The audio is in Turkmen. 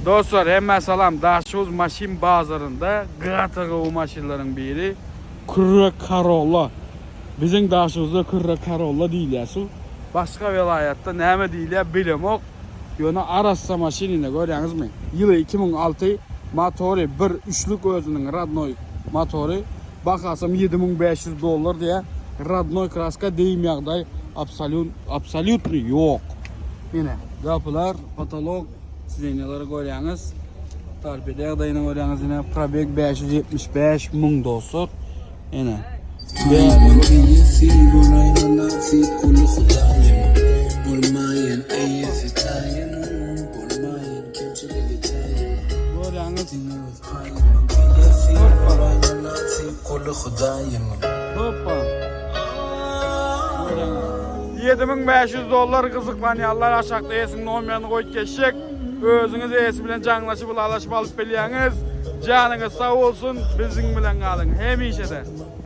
Dostlar hemmä salam Daşoguz maşyn bazarynda gaty gowy maşynlaryň biri Kürre Corolla Biziň Daşoguzda Kürre Corolla diýilýär şu başga welaýatda näme diýilýär bilemok ýöne arassa maşyn ine görýäňizmi ýyly 2006 motory bir üçlük özüniň radnoý motory bahasam 7500 dollar diýýär radnoý kraska deým ýagdaý absolýut absolýutny ýok ine gapylar potolok Sidenýalara görýäňiz. Torpeda ýagdaýyny görýäňiz ine probeg 575 müň dostlar. Ine. Görýäňiz. Hoppa. Görýäňiz. 7500 dollar gyzyklanýanlar aşakda eýesiniň nomerini goýup geçjek. Özüňiz eýesi bilen jaňlaşyp ylalaşyp alyp bilýäňiz. Janyňyz sag bolsun, biziň bilen galyň hemişe-de.